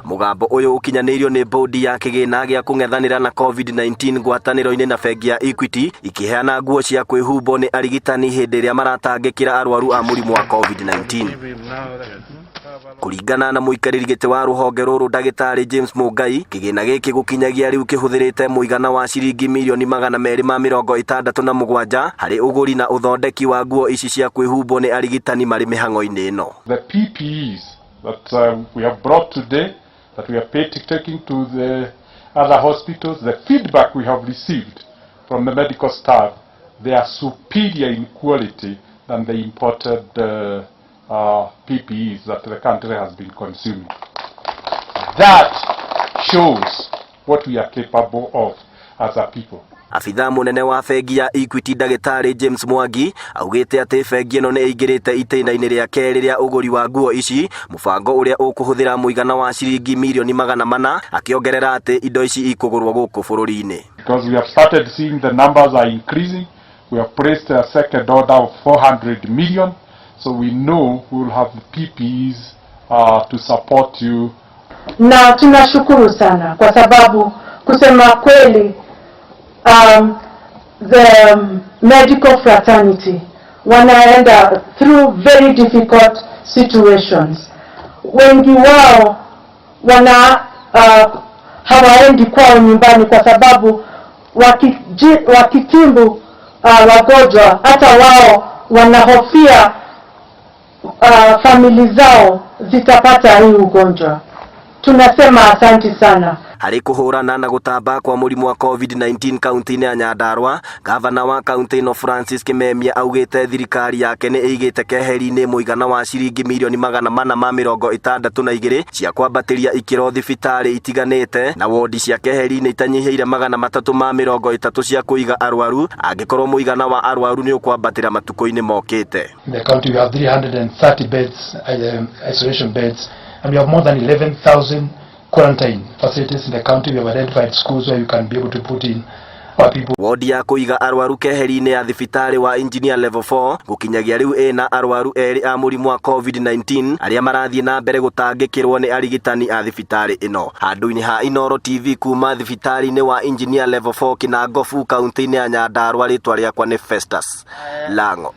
Mũgambo ũyũ ũkinyanĩirio nĩ bodi ya kĩgĩna gĩa kũng'ethanĩra na COVID-19 ngwatanĩro-inĩ na bengi ya Equity ikĩheana nguo cia kwĩhumbwo nĩ arigitani hĩndĩ ĩrĩa maratangĩkĩra arwaru a mũrimũ wa COVID-19. Kũringana na mũikarĩri gĩtĩ wa rũhonge rũrũ ndagĩtarĩ James Mũngai, kĩgĩna gĩkĩ gũkinyagia rĩu kĩhũthĩrĩte mũigana wa ciringi mirioni 267 harĩ ũgũri na ũthondeki wa nguo ici cia kwĩhumbwo nĩ arigitani marĩ mĩhang'o-inĩ ĩno. The PPEs that we have brought today, that we are taking to the other hospitals, the feedback we have received from the medical staff, they are superior in quality than the imported PPEs that the country has been consuming. That shows what we are capable of as a people. Abithaa mũnene wa bengi ya Equity ndagĩtarĩ James Mwangi augĩte atĩ bengi ĩno nĩ ĩingĩrĩte itĩna-inĩ rĩa kerĩ rĩa ũgũri wa nguo ici, mũbango ũrĩa ũkũhũthĩra mũigana wa ciringi mirioni 400, akĩongerera atĩ indo ici ikũgũrwo gũkũ bũrũri-inĩ. Because we have started seeing the numbers are increasing, we have placed a second order of 400 million, so we know we will have the PPEs to support you. Na tunashukuru sana kwa sababu kusema kweli the medical fraternity wanaenda through very difficult situations. Wengi wao wana hawaendi kwao nyumbani kwa sababu wakitibu wagonjwa hata wao wanahofia family zao zitapata hii ugonjwa. Tunasema asanti sana. Harĩ kũhũrana na gũtamba kwa mũrimũ wa COVID-19 kaunti-inĩ ya Nyandarua, gavana wa kaunti ĩno Francis Kimemia augĩte thirikari yake nĩ ĩigĩte keheri-inĩ mũigana wa ciringi mirioni 462 cia kwambatĩria ikĩro thibitarĩ itiganĩte na wodi cia keheri-inĩ itanyihĩire 330 cia kũiga arwaru angĩkorwo mũigana wa arwaru nĩ ũkwambatĩra matukũ-inĩ mokĩte. In the county we have 330 beds, isolation beds, and we have more than 11,000 quarantine facilities in the county. We have identified schools where you can be able to put in our people. Wodi ya kũiga arwaru keheri-inĩ ya thibitarĩ wa Engineer Level 4 gũkinyagia rĩu ĩna arwaru erĩ a mũrimũ wa COVID-19 arĩa marathiĩ na mbere gũtangĩkĩrwo nĩ arigitani a thibitarĩ ĩno. Handũ-inĩ ha Inooro TV kuma thibitarĩ-inĩ wa Engineer Level 4 Kinangofu, kaunti-inĩ ya Nyandarua, rĩtwa rĩakwa nĩ Festus Lango.